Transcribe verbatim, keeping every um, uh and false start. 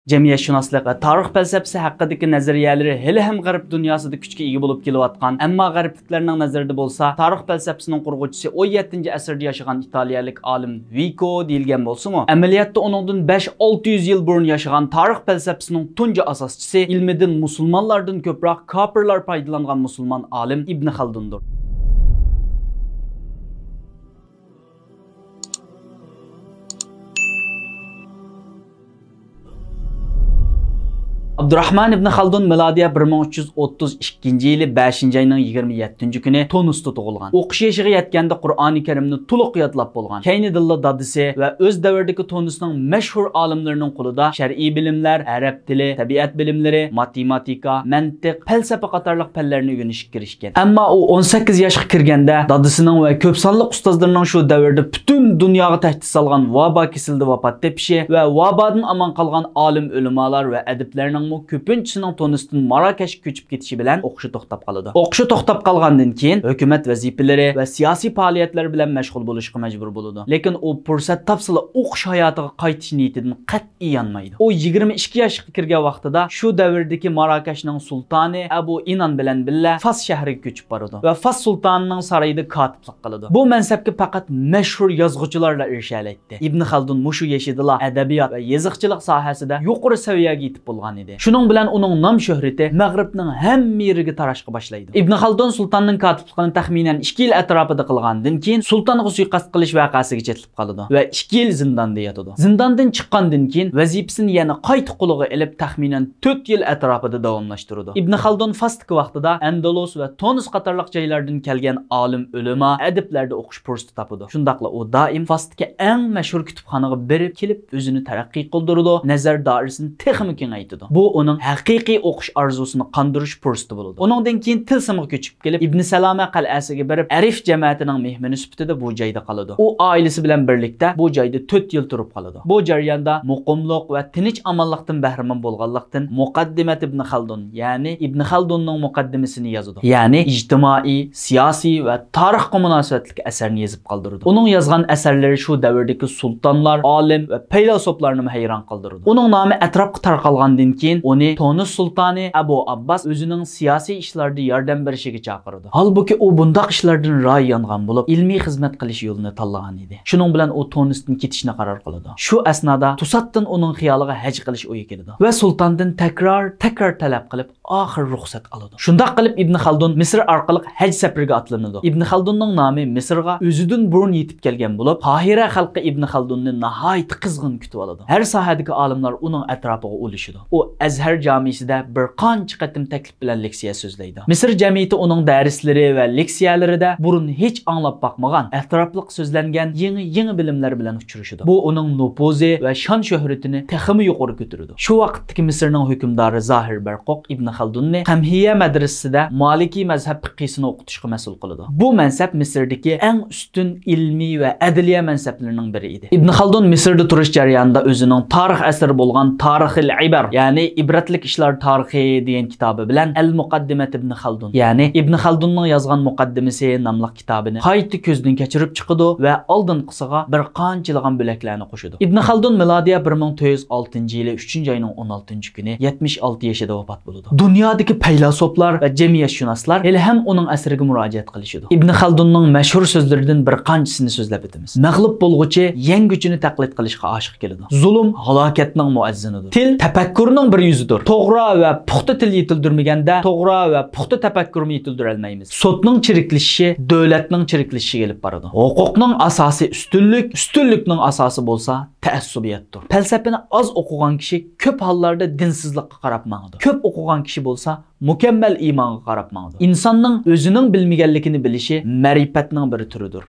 جەمئىيەتشۇناسلىق ۋە تارىخ پەلسەپىسى ھەققىدىكى نەزەرىيەلىرى ھېلىھەم غەرب دۇنياسىدا كۈچكە ئىگە بولۇپ كېلىۋاتقان، ئەمما غەربلىكلەرنىڭ نەزىرىدە بولسا، تارىخ پەلسەپىسىنىڭ قۇرغۇچىسى ئون يەتتىنچى ئەسىردە ياشىغان ئىتالىيەلىك ئالىم ۋىكو دېيىلگەن بولسىمۇ، ئەمەلىيەتتە ئۇنىڭدىن بەش، ئالتە يۈز يىل بۇرۇن ياشىغان تارىخ پەلسەپىسىنىڭ تۇنجى ئاساسچىسى، ئىلمىدىن مۇسۇلمانلاردىن كۆپرەك كاپىرلار پايدىلانغان مۇسۇلمان ئالىم ئىبن خالدۇندۇر. ئابدۇراخمان ئىبن خالدۇن مىلادىيە بىر مىڭ ئۈچ يۈز ئوتتۇز ئىككىنچى يىلى بەشىنچى ئاينىڭ يىگىرمە يەتتىنچى كۈنى تونۇستا تۇغۇلغان. ئوقۇش يېشىغا يەتكەندە قۇرئانى كەرىمنى تولۇق يادلاپ بولغان. كەينىدىنلا دادىسى ۋە ئۆز دەۋرىدىكى تونۇسنىڭ مەشھۇر ئالىملىرىنىڭ قولىدا شەرئىي بىلىملەر، ئەرەب تىلى، تەبىئەت بىلىملىرى، ماتېماتىكا، مەنتىق، پەلسەپە قاتارلىق پەنلەرنى ئۆگىنىشكە كىرىشكەن. ئەمما ئۇ ئون سەككىز ياشقا كىرگەندە، دادىسىنىڭ ۋە كۆپ سانلىق ئۇستازلىرىنىڭ شۇ دەۋردە پۈتۈن دۇنياغا تەھدىت سالغان ۋابا كېسىلىدە ۋاپات تېپىشى ۋە ۋابادىن ئامان قالغان ئالىم، ئۆلىمالار ۋە ئەدىبلەرنىڭمۇ كۆپىنچىسىنىڭ تونۇستىن ماراكەشكە كۆچۈپ كېتىشى بىلەن ئوقۇشى توختاپ قالىدۇ. ئوقۇشى توختاپ قالغاندىن كېيىن، ھۆكۈمەت ۋەزىپىلىرى ۋە سىياسىي پائالىيەتلەر بىلەن مەشغۇل بولۇشقا مەجبۇر بولىدۇ. لېكىن ئۇ پۇرسەت تاپسىلا ئوقۇش ھاياتىغا قايتىش نىيىتىدىن قەتئىي يانمايدۇ. ئۇ يىگىرمە ئىككى ياشقا كىرگەن ۋاقتىدا شۇ دەۋردىكى ماراكەشنىڭ سۇلتانى ئەبۇ ئىنان بىلەن بىللە فاس شەھىرىگە كۆچۈپ بارىدۇ ۋە فاس سۇلتانىنىڭ سارىيىدا كاتىپلىق قىلىدۇ. بۇ مەنسەپكە پەقەت مەشھۇر يازغۇچىلارلا ئېرىشەلەيتتى. ئىبن خالدۇن مۇشۇ يېشىدىلا ئەدەبىيات ۋە يېزىقچىلىق ساھەسىدە يۇقىرى سەۋىيەگە يېتىپ بولغان ئىدى. شۇنىڭ بىلەن ئۇنىڭ نام شۆھرىتى مەغرىبنىڭ ھەممە يېرىگە تاراشقا باشلايدۇ. ئىبن خالدۇن سۇلتاننىڭ كاتىپلىقىنى تەخمىنەن ئىككى يىل ئەتراپىدا قىلغاندىن كېيىن، سۇلتانغا سۇيىقەست قىلىش ۋەقەسىگە چېتىلىپ قالىدۇ ۋە ئىككى يىل زىنداندا ياتىدۇ. زىنداندىن چىققاندىن كېيىن ۋەزىپىسىنى يەنە قايتا قولىغا ئېلىپ، تەخمىنەن تۆت يىل ئەتراپىدا داۋاملاشتۇرىدۇ. ئىبن خالدۇن فاستىكى ۋاقتىدا ئەندەلۇس ۋە تونۇس قاتارلىق جايلاردىن كەلگەن ئالىم، ئۆلىما، ئەدىبلەردە ئوقۇش پۇرسىتى تاپىدۇ. شۇنداقلا ئۇ دائىم فاستىكى ئەڭ مەشھۇر كۇتۇپخانىغا بېرىپ كېلىپ، ئۆزىنى تەرەققىي قىلدۇرىدۇ، نەزەر دائىرىسىنى تېخىمۇ كېڭەيتىدۇ. بۇ ئۇنىڭ ھەقىقىي ئوقۇش ئارزۇسىنى قاندۇرۇش پۇرسىتى بولىدۇ. ئۇنىڭدىن كېيىن تىلسىمغا كۆچۈپ كېلىپ، ئىبن سەلامە قەلئەسىگە بېرىپ، ئەرىف جەمەتىنىڭ مېھمىنى سۈپىتىدە بۇ جايدا قالىدۇ. ئۇ ئائىلىسى بىلەن بىرلىكتە بۇ جايدا تۆت يىل تۇرۇپ قالىدۇ. بۇ جەرياندا مۇقىملىق ۋە تىنچ-ئامانلىقتىن بەھرىمەن بولغانلىقتىن، مۇقەددىمەت ئىبن خالدۇن، يەنى ئىبن خالدۇننىڭ مۇقەددىمىسىنى يازىدۇ. يەنى ئىجتىمائىي، سىياسىي ۋە تارىخقا مۇناسىۋەتلىك ئەسەرنى يېزىپ قالدۇرىدۇ. ئۇنىڭ يازغان ئەسەرلىرى شۇ دەۋردىكى سۇلتانلار، ئالىم ۋە پەيلاسوپلارنىمۇ ھەيران قالدۇرىدۇ. ئۇنىڭ نامى ئەتراپقا تارقالغاندىن كېيىن، ئۇنى تونۇس سۇلتانى ئەبۇ ئابباس ئۆزىنىڭ سىياسىي ئىشلاردا ياردەم بېرىشىگە چاقىرىدۇ. ھالبۇكى، ئۇ بۇنداق ئىشلاردىن رايى يانغان بولۇپ، ئىلمىي خىزمەت قىلىش يولىنى تاللىغان ئىدى. شۇنىڭ بىلەن ئۇ تونۇستىن كېتىشنى قارار قىلىدۇ. شۇ ئەسنادا توساتتىن ئۇنىڭ خىيالىغا ھەج قىلىش ئويى كېلىدۇ ۋە سۇلتاندىن تەكرار، تەكرار تەلەپ قىلىپ، ئاخىر رۇخسەت ئالىدۇ. شۇنداق قىلىپ، ئىبن خالدۇن مىسىر ئارقىلىق ھەج سەپىرىگە ئاتلىنىدۇ. ئىبن خالدۇننىڭ نامى مىسىرغا ئۆزىدىن بۇرۇن يېتىپ كەلگەن بولۇپ، قاھىرە خەلقى ئىبن خالدۇننى ناھايىتى قىزغىن كۈتۈۋالىدۇ. ھەر ساھەدىكى ئالىملار ئۇنىڭ ئەتراپىغا ئۇلىشىدۇ. ئۇ ئەزھەر جامىسىدە بىر قانچە قېتىم تەكلىپ بىلەن لېكسىيە سۆزلەيدۇ. مىسىر جەمئىيىتى ئۇنىڭ دەرسلىرى ۋە لېكسىيەلىرىدە بۇرۇن ھېچ ئاڭلاپ باقمىغان، ئەتراپلىق سۆزلەنگەن يېڭى، يېڭى بىلىملەر بىلەن ئۇچرىشىدۇ. بۇ ئۇنىڭ نوپۇزى ۋە شان-شۆھرىتىنى تېخىمۇ يۇقىرى كۆتۈرىدۇ. شۇ ۋاقىتتىكى مىسىرنىڭ ھۆكۈمدارى زاھىر بەرقۇق ئىبن خالدۇننى قەمھىيە مەدرىسىسىدە مالىكىي مەزھەپ پىقھىسىنى ئوقۇتۇشقا مەسئۇل قىلىدۇ. بۇ مەنسەپ مىسىردىكى ئەڭ ئۈستۈن ئىلمىي ۋە ئەدلىيە مەنسەپلىرىنىڭ بىرى ئىدى. ئىبن خالدۇن مىسىردا تۇرۇش جەريانىدا ئۆزىنىڭ تارىخ ئەسىرى بولغان تارىخىل ئىبەر، يەنى ئىبرەتلىك ئىشلار تارىخى دېگەن كىتابى بىلەن ئەل مۇقەددىمەت ئىبن خالدۇن، يەنى ئىبن خالدۇننىڭ يازغان مۇقەددىمىسى ناملىق كىتابىنى قايتا كۆزدىن كەچۈرۈپ چىقىدۇ ۋە ئالدىنقىسىغا بىر قانچىلىغان بۆلەكلەرنى قوشىدۇ. ئىبن خالدۇن مىلادىيە بىر مىڭ تۆت يۈز ئالتىنچى يىلى ئۈچىنچى ئاينىڭ ئون ئالتىنچى كۈنى يەتمىش ئالتە يېشىدا ۋاپات بولىدۇ. دۇنيادىكى پەيلاسوپلار ۋە جەمئىيەتشۇناسلار ھېلىھەم ئۇنىڭ ئەسىرىگە مۇراجىئەت قىلىشىدۇ. ئىبن خالدۇننىڭ مەشھۇر سۆزلىرىدىن بىر قانچىسىنى سۆزلەپ ئۆتىمىز. مەغلۇپ بولغۇچى يەڭگۈچىنى تەقلىد قىلىشقا ئاشىق كېلىدۇ. زۇلۇم ھالاكەتنىڭ مۇئەززىنىدۇر. تىل تەپەككۇرنىڭ بىر يۈزىدۇر. توغرا ۋە پۇختا تىل يېتىلدۈرمىگەندە، توغرا ۋە پۇختا تەپەككۇرمۇ يېتىلدۈرەلمەيمىز. سوتنىڭ چىرىكلىشىشى دۆلەتنىڭ چىرىكلىشىشىگە ئېلىپ بارىدۇ. ھوقۇقنىڭ ئاساسى ئۈستۈنلۈك، ئۈستۈنلۈكنىڭ ئاساسى بولسا تەئەسسۇبىيەتتۇر. پەلسەپىنى ئاز ئوقۇغان كىشى كۆپ ھاللاردا دىنسىزلىققا قاراپ ماڭىدۇ. كۆپ ئوقۇغان كىشى بولسا مۇكەممەل ئىمانغا قاراپ ماڭىدۇ. ئىنساننىڭ ئۆزىنىڭ بىلمىگەنلىكىنى بىلىشى مەرىپەتنىڭ بىر تۈرىدۇر.